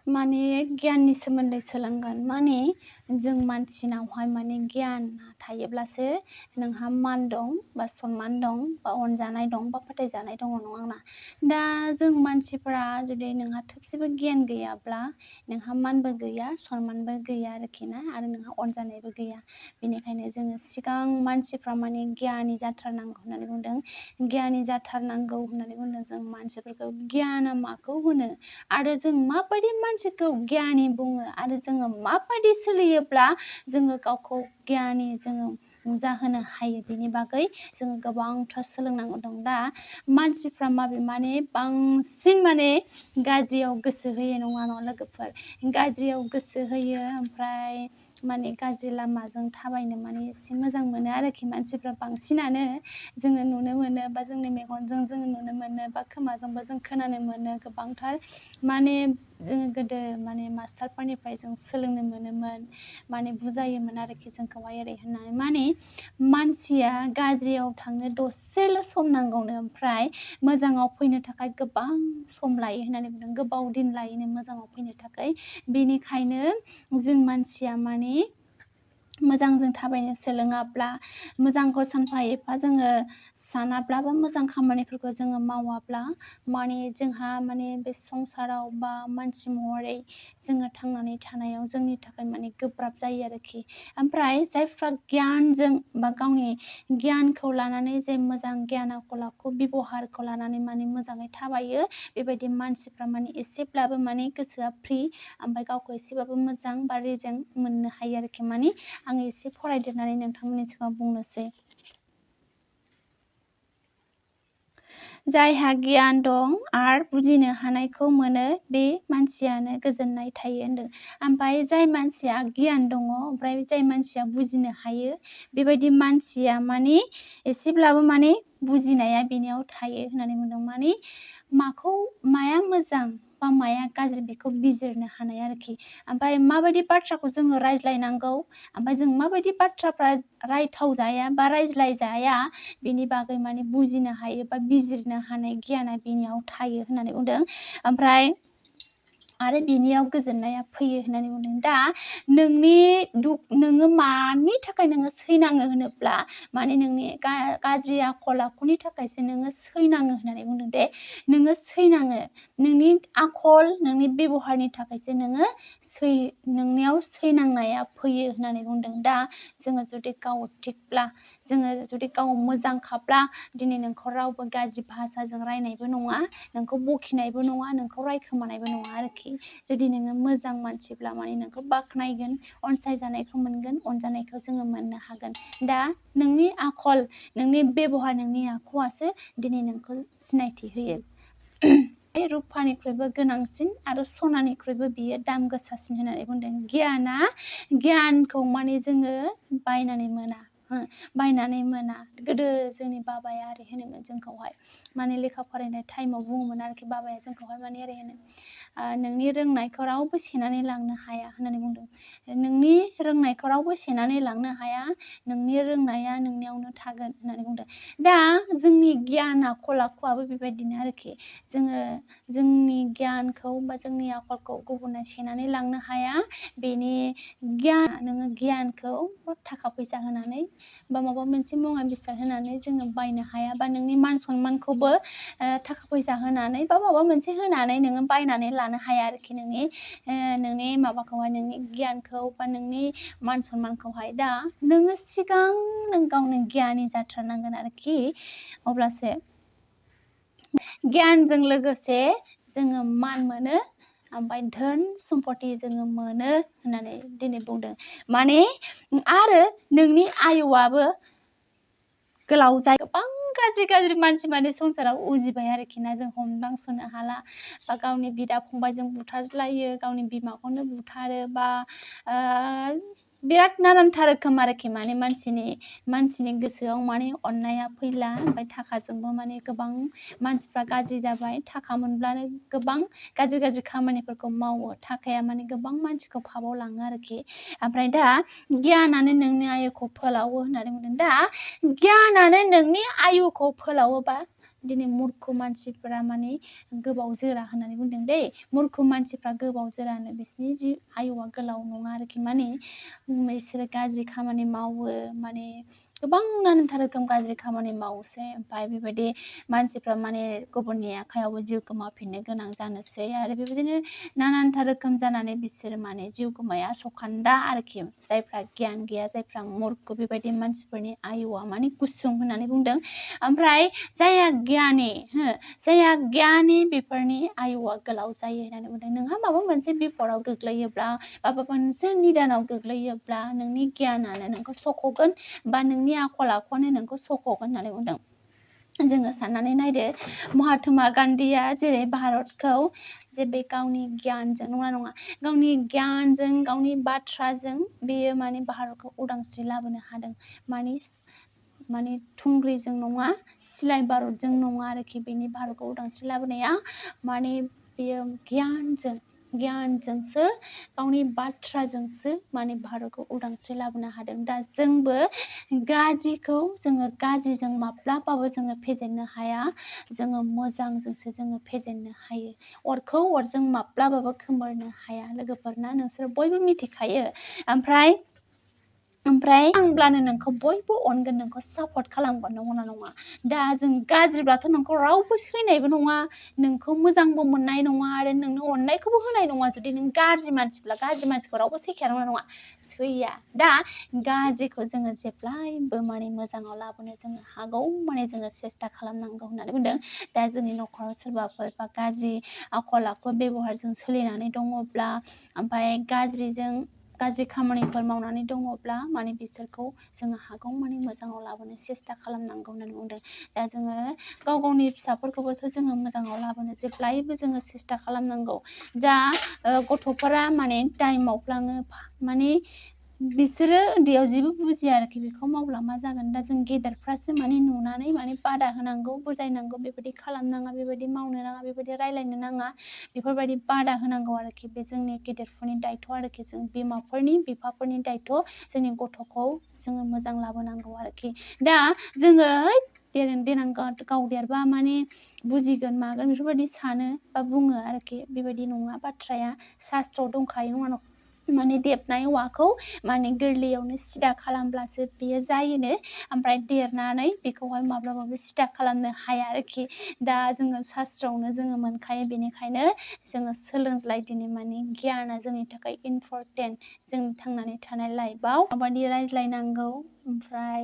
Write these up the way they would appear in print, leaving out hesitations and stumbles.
माने गियाननि सोमोन्दै सोलोंगोन माने जों मानसिनावहाय माने गियान थायोब्लासो नोंहा मान दं बा सनमान दं बा अनजानाय दं बा फोथायजानाय दङ नङा ना। दा जों मानसिफोरा जुदि नोंहा थोबसेबो गियान गैयाब्ला नोंहा मानबो गैया सनमानबो गैया आरोखि ना आरो नोंहा अनजानायबो गैया। बेनिखायनो जोङो सिगां मानसिफ्रा माने गियानि जाथारनांगौ होननानै बुंदों। गियानि जाथारनांगौ होननानै बुंदों जों मानसिफोरखौ गियाना माखौ होनो आरो जों माबायदि मानसिखौ गियानि बुङो आरो जोङो माबायदि सोलियोब्ला जोङो गावखौ गियानि जोङो जाहोनो हायो बेनि बागै जोङो गोबांथार सोलोंनांगौ दं। दा मानसिफ्रा माने बांसिन माने गाज्रियाव गोसो होयो नङा लोगोफोर गाज्रियाव गोसो होयो ओमफ्राय माने गाज्रि लामाजों थाबायनो माने एसे मोजां मोनो आरोखि मानसिफ्रा बांसिनानो जोङो नुनो मोनो बा जोंनि मेगनजों जोङो नुनो मोनो बा खोमाजोंबो जों खोनानो मोनो गोबांथार माने जोङो गोदो माने मास्टारफोरनिफ्राय जों सोलोंनो मोनोमोन माने बुजायोमोन आरोखि जोंखौहाय ओरै होननानै माने मानसिया गाज्रियाव थांनो दसेल' सम नांगौनो ओमफ्राय मोजाङाव फैनो थाखाय गोबां सम लायो होननानै बुंदों गोबाव दिन लायोनो मोजाङाव फैनो थाखाय। बेनिखायनो जों मानसिया माने मोजांजों थाबायनो सोलोङाब्ला मोजांखौ सानफा एफा जोङो सानाब्ला बा मोजां खामानिफोरखौ जोङो मावाब्ला माने जोंहा माने बे संसाराव बा मानसि महरै जोङो थांनानै थानायाव जोंनि थाखाय माने गोब्राब जायो आरोखि। ओमफ्राय जायफ्रा गियानजों बा गावनि गियानखौ लानानै जे मोजां गियान आखल आखु बेबहारखौ लानानै माने मोजाङै थाबायो बेबायदि मानसिफ्रा माने एसेब्लाबो माने गोसोआ फ्रि ओमफ्राय गावखौ एसेबाबो मोजां बा रेजें मोननो हायो आरोखि। माने आङो एसे फरायदेरनानै नोंथांमोननि सिगाङाव बुंनोसै। जायहा गियान दं आरो बुजिनो हानायखौ मोनो बे मानसियानो गोजोननाय थायो होनदों। ओमफ्राय जाय मानसिया गियान दङ ओमफ्राय जाय मानसिया बुजिनो हायो बेबायदि मानसिया माने एसेब्लाबो माने बुजिनाया बेनियाव थायो होननानै बुंदों। माने माया मोजां बा माया गाज्रि बेखौ बिजिरनो हानाय आरोखि। ओमफ्राय माबायदि बाथ्राखौ जोङो रायज्लायनांगौ ओमफ्राय जों माबायदि बाथ्राफ्रा रायथाव जाया बा रायज्लाय जाया बेनि बागै माने बुजिनो हायो बा बिजिरनो हानाय गियाना बेनियाव थायो होननानै बुंदों। ओमफ्राय आरो बिनियाव गोजोननाया फैयो होननानै बुंदों। दा नोङो मानि थाखाय नोङो सैनाङो होनोब्ला माने नोंनि गाज्रि आखल आखुनि थाखायसो नोङो सैनाङो होननानै बुंदों दे। नोङो सैनाङो नोंनि आखल नोंनि बेबहारनि थाखायसो नोंनियाव सैनांनाया फैयो होननानै बुंदों। दा जोङो जुदि गाव थिगब्ला जोङो जुदि गाव मोजांखाब्ला दिनै नोंखौ रावबो गाज्रि भाषाजों रायनायबो नङा नोंखौ बखिनायबो नङा नोंखौ रायखोमानायबो नङा आरोखि। जुदि नोङो मोजां मानसिब्ला माने नोंखौ बाख्नायगोन अनसायजानायखौ मोनगोन अनजानायखौ जोङो मोननो हागोन। दा नोंनि आखल नोंनि बेबहार नोंनि आखुआसो दिनै नोंखौ सिनायथि होयो। रुपानिख्रुइबो गोनांसिन आरो सनानिख्रुइबो बियो दाम गोसासिन होननानै बुंदों। गियानखौ माने जोङो बायनानै मोना। गोदो जोंनि बाबाया ओरै होनोमोन जोंखौहाय माने लेखा फरायनाय टाइमाव बुङोमोन आरोखि बाबाया जोंखौहाय माने ओरै होनो नोंनि रोंनायखौ रावबो सेनानै लांनो हाया होननानै बुंदों। नोंनि रोंनायखौ रावबो सेनानै लांनो हाया नोंनि रोंनाया नोंनियावनो थागोन होननानै बुंदों। दा जोंनि गियान आखल आखुआबो बेबायदिनो आरोखि। जोङो जोंनि गियानखौ बा जोंनि आखलखौ गुबुना सेनानै लांनो हाया। बेनि नोङो गियानखौ थाखा फैसा होनानै बा माबा मोनसे मुवा बेसाद होनानै जोङो बायनो हाया बा नोंनि मान सनमानखौबो थाखा फैसा होनानै बा माबा मोनसे होनानै नोङो बायनानै लानो हाया आरोखि। नोंनि माबाखौहाय नोंनि गियानखौ बा नोंनि मान सनमानखौहाय। दा नोङो सिगां नों गावनो गियानि जाथारनांगोन आरोखि अब्लासो गियानजों लोगोसे जोङो मान मोनो ओमफ्राय धोन सम्पति जोङो मोनो होननानै दिनै बुंदों। माने आरो नोंनि आयुआबो गोलाव जायो। गोबां गाज्रि मानसि माने संसाराव उजिबाय आरोखि ना जों हमदांसनो हाला बा गावनि बिदा फंबायजों बुथारज्लायो गावनि बिमाखौनो बुथारो बा बिराद नानानथा रोखोम आरोखि। माने मानसिनि गोसोआव माने अननाया फैला ओमफ्राय थाखाजोंबो माने गोबां मानसिफ्रा गाज्रि जाबाय। थाखा मोनब्लानो गोबां गाज्रि खामानिफोरखौ मावो। थाखाया माने गोबां मानसिखौ फाबाव लाङो आरोखि। ओमफ्राय दा गियानानो नोंनि आयुखौ फोलावो होननानै बुंदों। दा गियानानो नोंनि आयुखौ फोलावोबा दिनै मुर्ख मानसिफोरा माने गोबाव जोरा होननानै बुंदों दै। मुर्ख मानसिफ्रा गोबाव जोरानो, बिसोरनि आयुआ गोलाव नङा आरोखि। माने बिसोरो गाज्रि खामानि मावो, माने गोबां नानानथा रोखोम गाज्रि खामानि मावोसै। ओमफ्राय बेबायदि मानसिफ्रा माने गुबुननि आखायावबो जिउ गोमाफिननो गोनां जानोसै। आरो बेबायदिनो नानानथा रोखोम जानानै बिसोरो माने जिउ गोमाया सखान्दा आरोखि। जायफ्रा गियान गैया, जायफ्रा मुर्ख, बेबायदि मानसिफोरनि आयुआ माने गुसुं होननानै बुंदों। ओमफ्राय जायहा गियानि बेफोरनि आयुआ गोलाव जायो होननानै बुंदों। नोंहा माबा मोनसे बिपदाव गोग्लैयोब्ला बा माबा मोनसे निदानाव गोग्लैयोब्ला नोंनि गियानानो नोंखौ सख'गोन बा नोंनि आखल आखुआनो नोंखौ सख'गोन होननानै बुंदों। जोङो साननानै नायदो, महात्मा गान्धीया जेरै भारतखौ जे बे गावनि गियानजों नङा गावनि गियानजों, गावनि बाथ्राजों बेयो माने भारतखौ उदांस्रि लाबोनो हादों। माने थुंग्रिजों नङा, सिलाय बारुदजों नङा आरोखि। बेनि भारतखौ उदांस्रि लाबोनाया माने बेयो गियानजोंसो, गावनि बाथ्राजोंसो माने भारतखौ उदांस्रि लाबोनो हादों। दा जोंबो गाज्रिखौ जोङो गाज्रिजों माब्लाबाबो जोङो फेजेननो हाया, जोङो मोजांजोंसो जोङो फेजेननो हायो। अरखौ अरजों माब्लाबाबो खोमोरनो हाया लोगोफोरना, नोंसोर बयबो मिथिखायो। ओमफ्राय आंब्लानो नोंखौ बयबो अनगोन, नोंखौ सापर्ट खालामगोन, नंगौना नङा? दा जों गाज्रिब्लाथ' नोंखौ रावबो सैनायबो नङा, नोंखौ मोजांबो मोननाय नङा, आरो नोंनो अननायखौबो होनाय नङा। जुदि नों गाज्रि मानसिब्ला, गाज्रि मानसिखौ रावबो सैखाया, नङा सैया। दा गाज्रिखौ जोङो जेब्लायबो माने मोजाङाव लाबोनो जोङो हागौ माने जोङो सेस्था खालामनांगौ होननानै बुंदों। दा जोंनि न'खराव सोरबाफोर बा गाज्रि आखल आखु बेबहारजों सोलिनानै दङब्ला, ओमफ्राय गाज्रि खामानिफोर मावनानै दङब्ला, माने बिसोरखौ जोङो हागौ माने मोजाङाव लाबोनो सेस्था खालामनांगौ होननानै बुंदों। दा जोङो गाव गावनि फिसाफोरखौबोथ' जोङो मोजाङाव लाबोनो जेब्लायबो जोङो सेस्था खालामनांगौ। दा गथ'फोरा माने टाइम मावफ्लाङो, माने बिसोरो उन्दैयाव जेबो बुजिया आरोखि, बेखौ मावब्ला मा जागोन। दा जों गेदेरफ्रासो माने नुनानै माने बादा होनांगौ, बुजायनांगौ, बेबायदि खालामनाङा, बेबायदि मावनो नाङा, बेबायदि रायलायनो नाङा, बेफोरबायदि बादा होनांगौ आरोखि। बे जोंनि गेदेरफोरनि दायथ' आरोखि, जों बिमाफोरनि, बिफाफोरनि दायथ'। जोंनि गथ'खौ जोङो मोजां लाबोनांगौ आरोखि। दा जोङो देनां गाव देरबा माने बुजिगोन मागोन बेफोरबायदि सानो बा बुङो आरोखि। बेबायदि नङा बाथ्राया, शास्त्रआव दंखायो, नङा माने देबनाय औवाखौ माने गोरलैयावनो सिदा खालामब्लासो बेयो जायोनो, ओमफ्राय देरनानै बेखौहाय माब्लाबाबो सिदा खालामनो हाया आरोखि। दा जोङो शास्त्रआवनो जोङो मोनखायो, बेनिखायनो जोङो सोलोंज्लाय दिनै। माने गियाना जोंनि थाखाय इम्परटेन्ट। जोंनि थांनानै थानाय लाइफआव माबायदि रायज्लायनांगौ, ओमफ्राय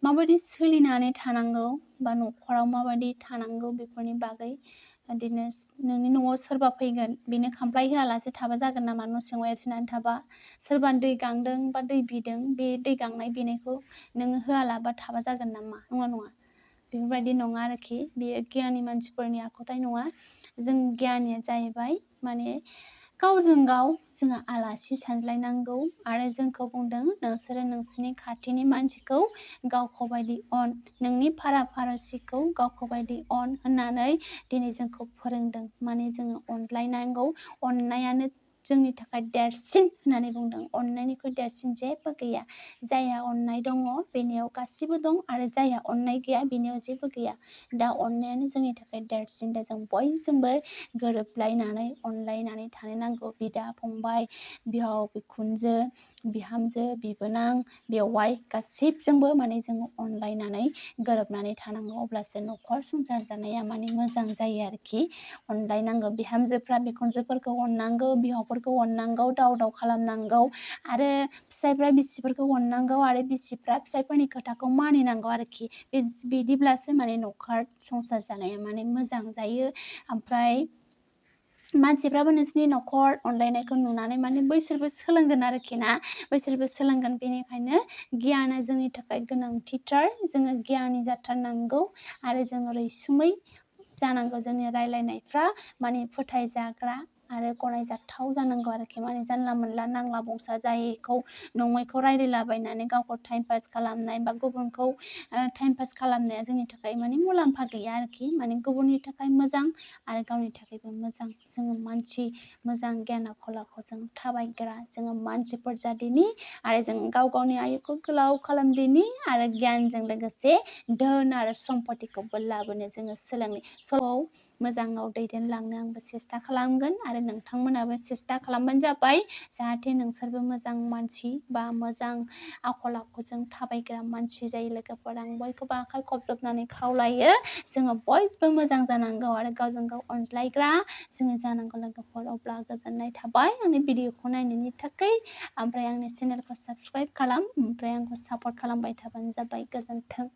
माबायदि सोलिनानै थानांगौ, बा न'खराव माबायदि थानांगौ, बेफोरनि बागै। बिदिनो नोंनि न'आव सोरबा फैगोन, बेनो खामफ्लाय होआलासे थाबा जागोन नामा? न' सिङाव एरसोनानै थाबा। सोरबा दै गांदों बा दै बिदों, बे दै गांनाय बिनायखौ नोङो होआलाबा थाबा जागोन नामा? नङा बेफोरबायदि नङा आरोखि। बेयो गियानि मानसिफोरनि आखुथाय नङा। जों गियानिया जाहैबाय माने गावजों गाव जोङो आलासि सानज्लायनांगौ। आरो जोंखौ बुंदों, नोंसोरो नोंसिनि खाथिनि मानसिखौ गावखौ बायदि अन, नोंनि फारासिखौ गावखौ बायदि अन होननानै दिनै जोंखौ फोरोंदों। माने जोङो अनज्लायनांगौ, अननायानो जोंनि थाखाय देरसिन होननानै बुंदों। अननायनिख्रुइ देरसिन जेबो गैया। जायहा अननाय दङ बेनियाव गासिबो दं, आरो जायहा अननाय गैया बेनियाव जेबो गैया। दा अननायानो जोंनि थाखाय देरसिन। दा जों बयजोंबो गोरोबलायनानै अनलायनानै थानो नांगौ। बिदा फंबाय, बिहाव बिखुनजो, बिहामजो बिबोनां, बेवाइ, गासिबजोंबो माने जोङो अनलायनानै गोरोबनानै थानांगौ। अब्लासो न'खर संसार जानाया माने मोजां जायो आरोखि। अनलायनांगौ। बिहामजोफ्रा बिखुनजोफोरखौ अननांगौ, बिहावफोरखौ अननांगौ, दाव खालामनांगौ, आरो फिसायफ्रा बिसिफोरखौ अननांगौ, आरो बिसिफ्रा फिसायफोरनि खोथाखौ मानिनांगौ आरोखि। बिदिब्लासो माने न'खर संसार जानाया माने मोजां जायो। ओमफ्राय मानसिफ्राबो नोंसिनि न'खर अनलायनायखौ नुनानै माने बैसोरबो सोलोंगोन आरोखि ना, बैसोरबो सोलोंगोन। बेनिखायनो गियाना जोंनि थाखाय गोनांथिथार। जोङो गियानि जाथारनांगौ, आरो जोङो रैसुमै जानांगौ। जोंनि रायलायनायफ्रा माने फोथायजाग्रा आरो गनायजाथाव जानांगौ आरोखि माने जानला मोनला नांला बंसा जायैखौ नङैखौ रायलायलाबायनानै गावखौ टाइम पास खालामनाय बा गुबुनखौ टाइम पास खालामनाया जोंनि थाखाय माने मुलाम्फा गैया आरोखि माने गुबुननि थाखाय मोजां आरो गावनि थाखायबो मोजां जोङो मानसि मोजां गियान आखल आखुजों थाबायग्रा जोङो मानसिफोर जादिनि आरो जों गाव गावनि आयुखौ गोलाव खालामदिनि आरो गियानजों लोगोसे धोन आरो सम्पतिखौबो लाबोनो जोङो सोलोंनि सल'आव मोजाङाव दैदेनलांनो आंबो सेस्था खालामगोन आरो नोंथांमोनाबो सेस्था खालामबानो जाबाय जाहाथे नोंसोरबो मोजां मानसि बा मोजां आखल आखुजों थाबायग्रा मानसि जायो लोगोफोर आं बयखौबो आखाइ खबजबनानै खावलायो जोङो बयबो मोजां जानांगौ आरो गावजों गाव अनज्लायग्रा जोङो जानांगौ लोगोफोर अब्ला गोजोननाय थाबाय आंनि भिडिअखौ नायनायनि थाखाय ओमफ्राय आंनि चेनेलखौ साबस्क्राइब खालाम ओमफ्राय आंखौ सापर्ट खालामबाय थाबानो जाबाय गोजोन्थों।